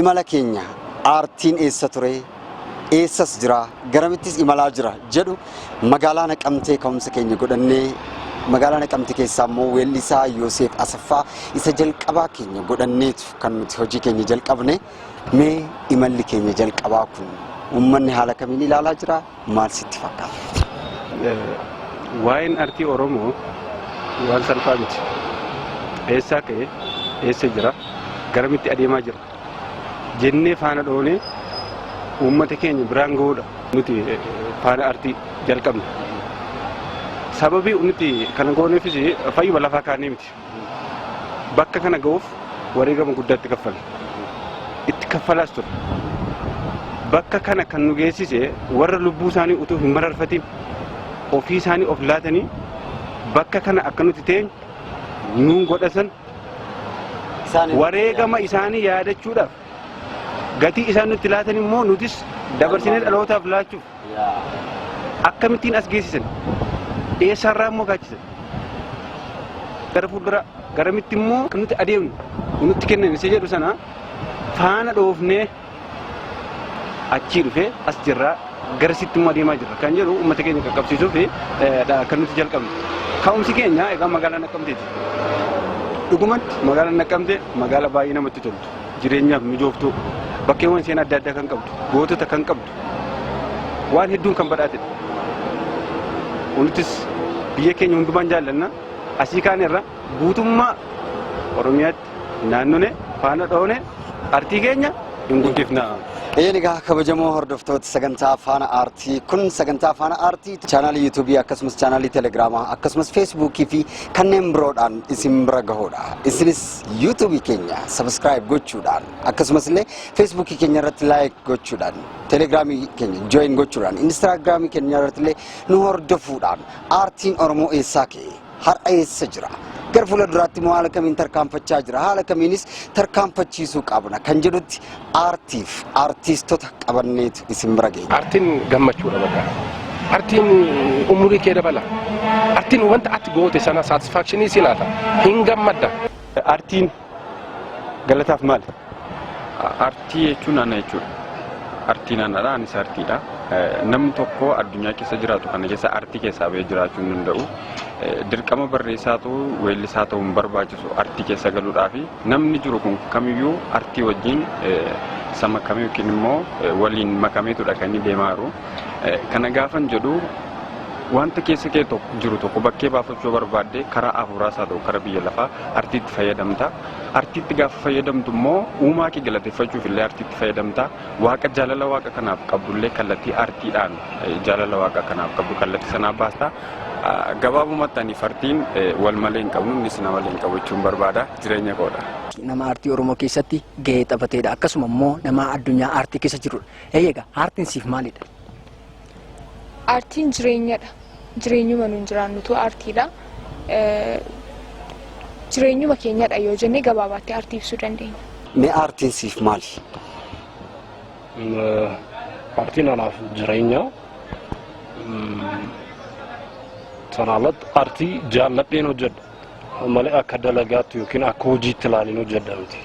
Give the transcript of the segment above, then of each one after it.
Imala keenya aartiin eessa ture, eessas jira, garamittis imalaa jira jedhu magaalaa Naqamtee ka'umsa keenya godhannee, magaalaa Naqamtee keessaa immoo weellisaa Yoosef Asaffaa isa jalqabaa keenya godhanneetu kan nuti hojii keenya jalqabne. Mee imalli keenya jalqabaa kun uummanni haala kamiin ilaalaa jira? Maal sitti fakkaata? Waa'een aartii Oromoo waan salphaa miti. Eessaa ka'e, eessa jira, garamitti adeemaa jira jennee faana dhoonee uummata keenya biraan gahuudha nuti faana aartii jalqabne. Sababii nuti kana gooneefis fayyuma lafaa kaanee miti. Bakka kana gahuuf wareegama guddaatti kaffalle. Itti kaffalaas ture. Bakka kana kan nu geessise warra lubbuu isaanii utuu hin mararfatin ofii isaanii of laatanii bakka kana akka nuti teenyu nuun godhasan, wareegama isaanii yaadachuudhaaf, gatii isaan nutti laatan immoo nutis dabarsinee dhalootaaf laachuuf, akkamittiin as geessisan, eessarraa immoo kaachisan, gara fuuldura garamitti immoo akka nuti adeemnu nutti kennan isa jedhu sana faana dhoofnee achii dhufee as jirraa, garasitti immoo adeemaa jirra kan jedhu uummata keenya qaqqabsiisuuf kan nuti jalqabne. Ka'umsi keenya egaa magaalaa Naqqamteeti. Dhugumatti magaalaan Naqqamtee magaalaa baay'ee namatti toltu, jireenyaaf mijooftuu, bakkeewwan seenaa adda addaa kan qabdu, gootota kan qabdu, waan hedduun kan badhaatedha. Nutis biyya keenya hundumaan jaallanna. Asii kaan irra guutummaa Oromiyaatti naannone faana dhoone artii keenya hin guddifna. Eeyyeen, egaa kabajamoo hordoftoota sagantaa Faana Aartii, kun sagantaa Faana Aartii chaanaalii Yuutuubii akkasumas chaanaalii Telegiraamaa akkasumas Feesbuukii fi kanneen biroodhaan isin bira gahuudha. Isinis Yuutuubii keenya subscribe gochuudhaan, akkasumas illee Feesbuukii keenya irratti like gochuudhaan, Telegiraamii keenya join gochuudhaan, Instaagiraamii keenya irratti illee nu hordofuudhaan, aartiin Oromoo eessaa ka'e, har'a eessa jira, gara fuula duraatti immoo haala kamiin tarkaanfachaa jira, haala kamiinis tarkaanfachiisuu qabna kan jedhutti aartiif aartiistota qabanneetu isin bira geenya. Aartiin gammachuudha bakka. Aartiin umurii kee dabala. Aartiin wanta ati goote sana satisfaction si laata. Hin gammadda. Aartiin galataaf maali? Aartii jechuun ana jechuudha. Aartiin anadha, anis aartiidha. Namni tokko addunyaa keessa jiraatu kana keessa aartii keessaa bahee jiraachuu hin danda'u. Dirqama barreessaa ta'uu, weellisaa ta'uu hin barbaachisu aartii keessa galuudhaafi. Namni jiru kun kamiyyuu aartii wajjin isa makamee yookiin immoo waliin makameetudha kan inni deemaa jiru. Kana gaafan jedhu, wanta keessa kee tokko jiru tokko bakkee baafachuu barbaadde, karaa hafuuraas haa ta'u karaa biyya lafaa, artiitti fayyadamta. Artiitti gaafa fayyadamtu immoo uumaa kee galateeffachuuf illee artiitti fayyadamta. Waaqa jaalala waaqa kanaaf qabdullee kallattii artiidhaan jaalala waaqa kanaaf qabdu kallattii sanaa baasta. Gabaabumatti ani artiin wal malee hin qabnu, innis nama malee hin qabu jechuun barbaada, jireenya koodha. Nama aartii Oromoo keessatti gahee taphateedha. Akkasuma immoo nama addunyaa aartii keessa jirudha. Eeyyega, aartiin siif maalidha? Aartiin jireenyadha. Jireenyuma nuun jiraannutu aartiidha. Jireenyuma keenyadha yoo jennee gabaabaatti aartii ibsuu dandeenya. Mee aartiin siif maali? Aartiin anaaf jireenya. Sana alatti aartii jaalladheen hojjedha. Malee akka dalagaatti yookiin akka hojiitti ilaalin hojjedha miti.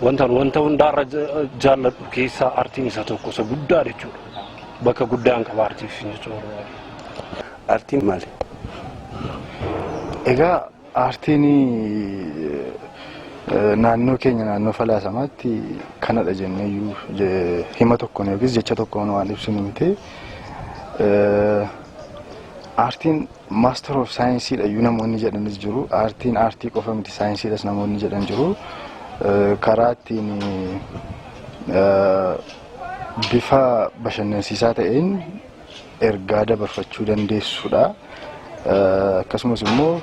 Wanta wanta hundaarra jaalladhu keessaa aartiin isa tokko, isa guddaa jechuudha. Bakka guddaan qaba aartiif jechuudha. Aartiin maali? Egaa aartiin naannoo keenya, naannoo falaasamaatti kanadha jennee iyyuu hima tokkoon yookiis jecha tokkoon waan ibsinu miti. Aartiin master of saayinsiidha iyyuu namoonni jedhanis jiru. Aartiin aartii qofa miti, saayinsiidhas namoonni jedhan jiru. Karaa ittiin bifa bashannansiisaa ta'een ergaa dabarfachuu dandeessudha. Akkasumas immoo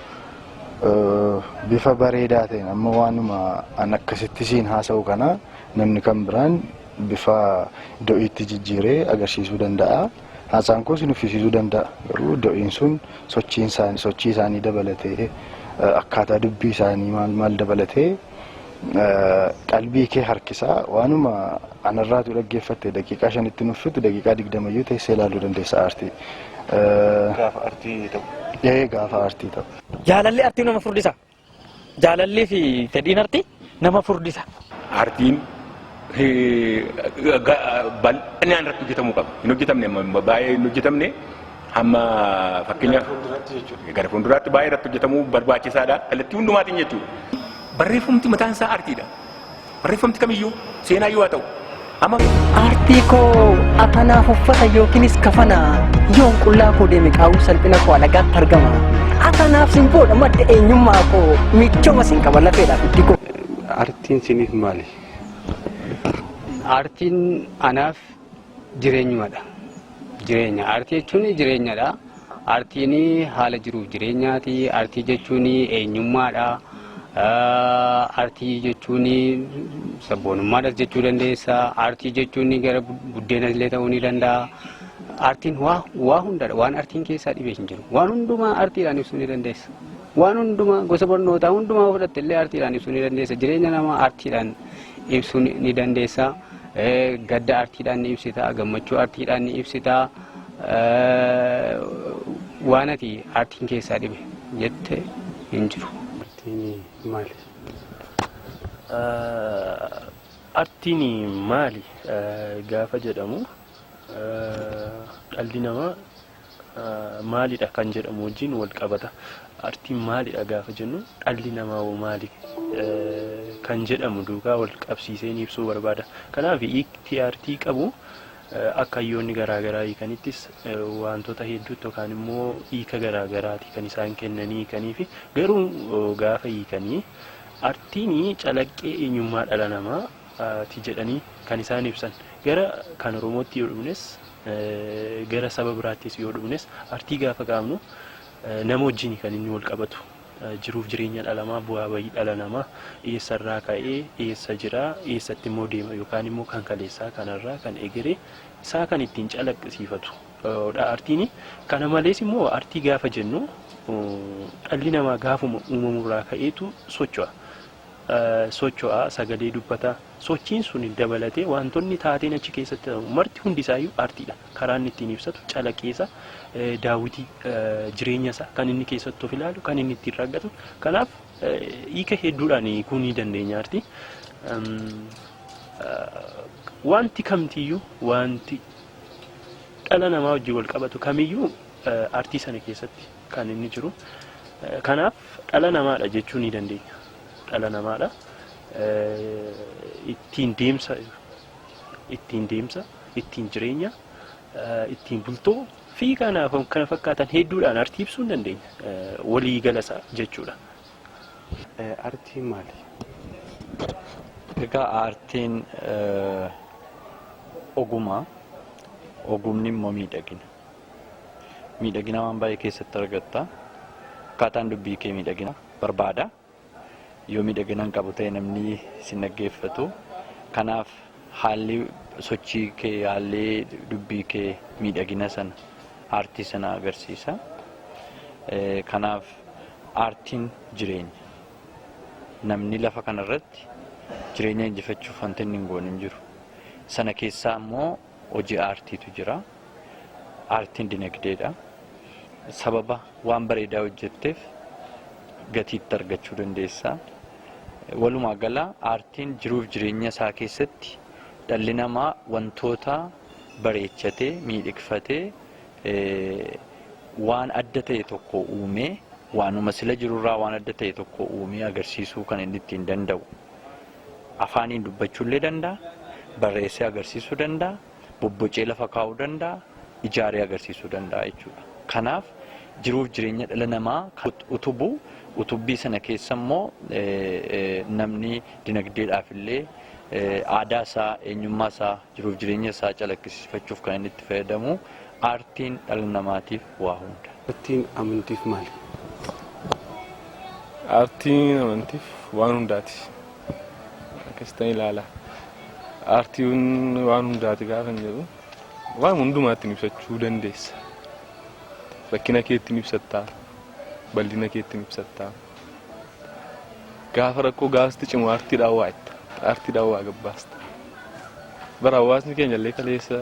bifa bareedaa ta'een amma waanuma an akkasitti siin haasa'u kana namni kan biraan bifa do'iitti jijjiiree agarsiisuu danda'a. Haasaan kun si nuffisiisuu danda'a. Garuu do'iin sun sochii isaanii dabalatee, akkaataa dubbii isaanii maal maal dabalatee qalbii kee harkisaa, waanuma anarraatu dhaggeeffatte daqiiqaa 5tti nuffitu daqiiqaa 20yyuu teessee ilaaluu dandeessa aartii. Gaafa aartii ta'u. Ee, gaafa aartii ta'u. Jaalalli aartii nama furdisa. Jaalallii fi fedhiin artii nama furdisa. Aartiin bal'inaan irratti hojjetamuu qaba. Hin hojjetamne, baay'ee hin hojjetamne. Hamma fakkeenyaaf gara fuulduraatti baay'ee irratti hojjetamuu barbaachisaadha. Kallattii hundumaatiin jechuudha. Barreeffamti mataan isaa aartiidha. Barreeffamti kamiyyuu seenaa yoo haa ta'u. Amma Aartii koo atanaaf uffata yookiinis kafana, yoon qullaa koo deeme qaawuu salphina koo alagaatti argama. Atanaaf simboodha, madda eenyummaa koo, michooma sin qaba lafeedhaaf itti koo. Aartiin siniif maali? Aartiin anaaf jireenyumadha. Jireenya. Aartii jechuun jireenyadha. Aartiin haala jiruuf jireenyaati. Aartii jechuun eenyummaadha. Aartii jechuun sabboonummaadhas jechuu dandeessa. Aartii jechuun gara buddeenas illee ta'uu ni danda'a. Aartiin waa hundadha. Waan aartiin keessaa dhibee hin jiru. Waan hundumaa aartiidhaan ibsuu ni dandeessa. Waan hundumaa, gosa barnootaa hundumaa fudhatte illee aartiidhaan ibsuu ni dandeessa. Jireenya namaa aartiidhaan ibsuu ni dandeessa. Gadda aartiidhaan ni ibsita. Gammachuu aartiidhaan ni ibsita. Waan ati aartiin keessaa dhibe jette hin jiru. Aartiin maali? Aartiin maali gaafa jedhamu, dhalli namaa maalidha kan jedhamu wajjin wal qabata. Aartiin maalidha gaafa jennu, dhalli namaa hoo maali kan jedhamu duukaa wal qabsiisee ibsuu barbaada. Kanaaf hiikti aartii qabu akka hayyoonni garaagaraa hiikanittis wantoota hedduutti yookaan immoo hiika garaagaraati kan isaan kennanii hiikanii fi garuu gaafa hiikanii aartiin calaqqee eenyummaa dhala namaati jedhanii kan isaan ibsan. Gara kan Oromootti yoo dhufnes, gara saba biraattis yoo dhufnes, aartii gaafa qaabnu nama wajjin kan inni wal qabatu. Jiruuf jireenya dhala namaa, bu'aa bahii dhala namaa, eessarraa ka'ee eessa jira, eessatti immoo deema, yookaan immoo kan kaleessaa kanarraa kan egeree isaa kan ittiin calaqqisiifatu dha aartiin. Kana malees immoo aartii gaafa jennu, dhalli namaa gaafuma uumamurraa ka'eetu socho'a. Socho'a, sagalee dubbata. Sochiin sun dabalatee wantoonni taateen achi keessatti ta'u marti hundisaayyuu aartiidha. Karaa inni ittiin ibsatu calaqqeessa daawwitii jireenya isaa kan inni keessatti of ilaalu, kan inni ittiin raggatu. Kanaaf hiika hedduudhaan hiikuu ni dandeenya aartii. Wanti kamtiyyuu, wanti dhala namaa wajjin wal qabatu kamiyyuu aartii sana keessatti kan inni jiru. Kanaaf dhala namaadha jechuu ni dandeenya. Dhala namaadha. Ittiin deemsa, ittiin deemsa, ittiin jireenya, ittiin bultoo fi kanaaf kana fakkaatan hedduudhaan aartii ibsuu ni dandeenya. Walii galasaa jechuudha. Aartiin maali? Egaa aartiin ogummaa, ogumni immoo miidhagina. Miidhagina waan baay'ee keessatti argatta. Akkaataan dubbii kee miidhagina barbaada. Yoo miidhagina hin qabu ta'e namni sin dhaggeeffatu. Kanaaf haalli sochii kee, haalli dubbii kee miidhagina sana, aartii sana agarsiisa. Kanaaf aartiin jireenya. Namni lafa kanarratti jireenya injifachuuf wanti inni hin goone hin jiru. Sana keessaa immoo hojii aartiitu jira. Aartiin dinagdeedha. Sababa waan bareedaa hojjetteef gatiitti argachuu dandeessa. Walumaa gala aartiin jiruuf jireenya isaa keessatti dhalli namaa wantoota bareechatee, miidhagfatee, waan adda ta'e tokko uumee, waanuma sila jirurraa waan adda ta'e tokko uumee agarsiisuu kan inni ittiin danda'u. Afaaniin dubbachuullee danda'a, barreessee agarsiisuu danda'a, bobbocee lafa kaa'uu danda'a, ijaaree agarsiisuu danda'a jechuudha. Kanaaf jiruuf jireenya dhala namaa kan utubu, utubbii sana keessa immoo namni dinagdeedhaaf illee aadaa isaa, eenyummaa isaa, jiruuf jireenya isaa calaqqisiifachuuf kan inni itti fayyadamu, aartiin dhala namaatiif waa hunda. Aartiin amantiif maali? Aartiin amantiif waan hundaati. Akkasitti ilaala. Aartiin waan hundaati gaafa hin jedhu, waan hundumaa ittiin ibsachuu dandeessa. Rakkina kee ittiin ibsattaa, bal'ina kee ittiin ibsattaa. Gaafa rakkoo gaafasti cimu aartiidhaan waa itta. Aartiidhaan waa gabbaasta. Bara hawaasni keenya illee kaleessa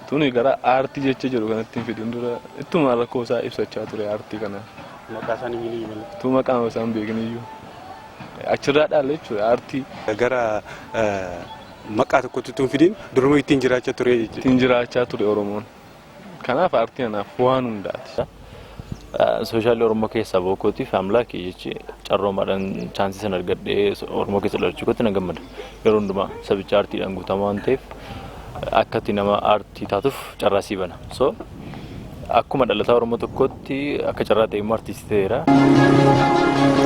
tuni gara aartii jecha jedhu kanatti hin fidin dura ittuma rakkoo isaa ibsachaa ture aartii kana. Maqaa isaanii hin malee. Tu maqaa isaan beekin iyyuu. Achirraa dhaala jechuudha aartii. Gara maqaa tokkotti tun fidiin duruma ittiin jiraachaa ture jechuudha. Ittiin jiraachaa ture Oromoon. Kanaaf aartiin anaaf waan hundaati. Soshaalii Oromoo keessaa bookootiif amlaaki jechi carroomaadhaan chaansii sana argadhee Oromoo keessa dhalachuu kootti na gammada. Yeroo hundumaa sabicha aartiidhaan guutamaa waan ta'eef akka ati nama aartii taatuuf carraa sii bana. So akkuma dhalataa Oromoo tokkootti akka carraa ta'e immoo aartistii ta'eera.